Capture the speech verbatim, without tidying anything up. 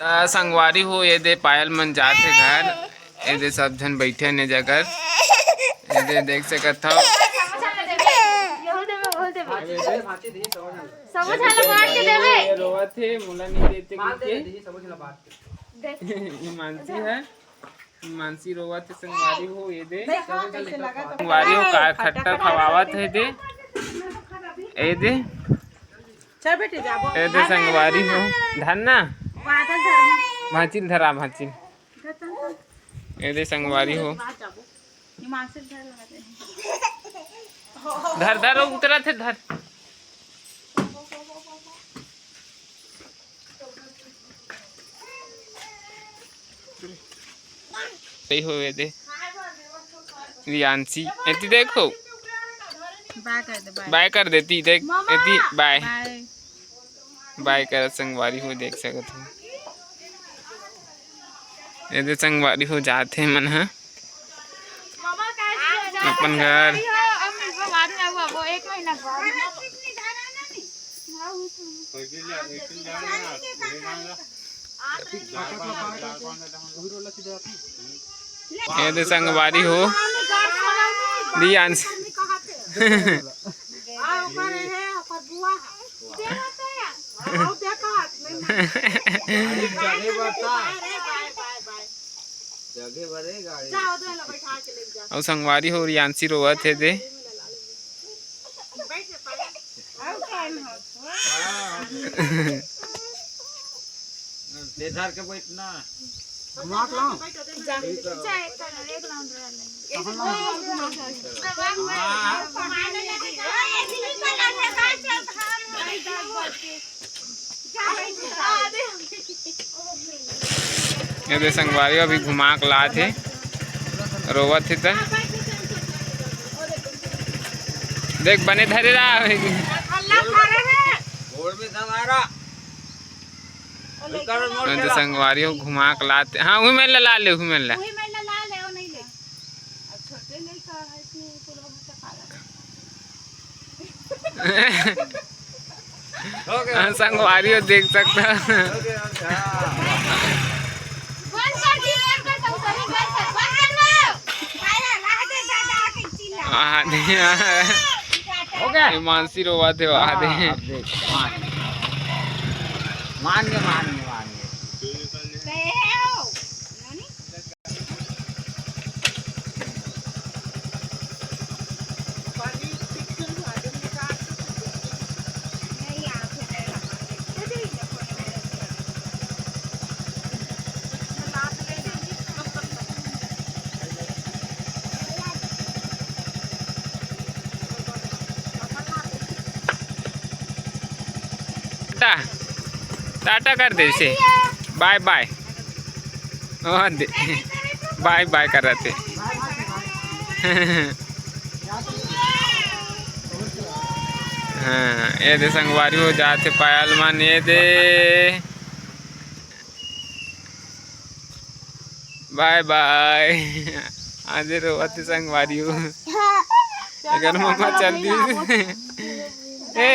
त संगवारी हो, ये दे पायल मन जात हे घर। ये दे सब झन बइठे ने जगह, ये दे देख सकत हव। समोसा ला बांट के देवे। ये रोवत हे, मोला नहीं देते करके। ये मानसी है, मानसी रोवत हे संगवारी हो, ये दे। संगवारी हो का खट्टा खवावत हे दे। ये दे। चल बेटी, जाबो। ए दे संगवारी हो, धर ना। बादल धर। भांचिल धरा, भांचिल। ए दे संगवारी हो। बाहर जाबो। हिमांशु धर लगा दे। धर, धर, उतरत हे, धर। सही हो ए दे। रियांशी, एती देखो। बाय कर दे, बाय। बाय कर देती, देख, मामा, एती, बाय। बाय। बाय कर संगवारी हो, देख सकत हो। ए दे संगवारी हो, जात हे मन ह। मामा, का अपन घर। अम्मी, वो बाद में आऊ, वो एक महीना के बाद। ए दे संगवारी हो, रियांश। अउ संगवारी हो, रियांशी रोवत हे दे। ते धर के बैठना। घुमा के लाओ। ये दे संगवारी अभी घुमा के लात हे, रोवत हे त देख बने धरे रहा। गोड़ में दम आ रहा। ये दे संगवारी हो घुमा के लात हे। हाँ, उही मेर ला ले, उही मेर ला। उही मेर ला ले, वो नहीं ले। अब छोटे लइका है कि पूरा भाषा पाला। हाँ, संगवारी हो देख सकता। बंद कर दी, बंद कर, तुम सभी बंद कर, बंद कर दो। हाँ, नहीं, हाँ। हो गया। हिमांशी रोवा थे, वहाँ दे। हाँ, अब देख, मान। मान गए, मान गए, मान गए। टाटा, टाटा कर दे इसे, बाय बाय। हाँ, दे, बाय बाय कर रहे थे। हाँ, ये दे संगवारी हो जात हे पायल मन, ये दे। बाय बाय। आजे रोवत हे संगवारी हो। अगर मम्मा चल दी। ए।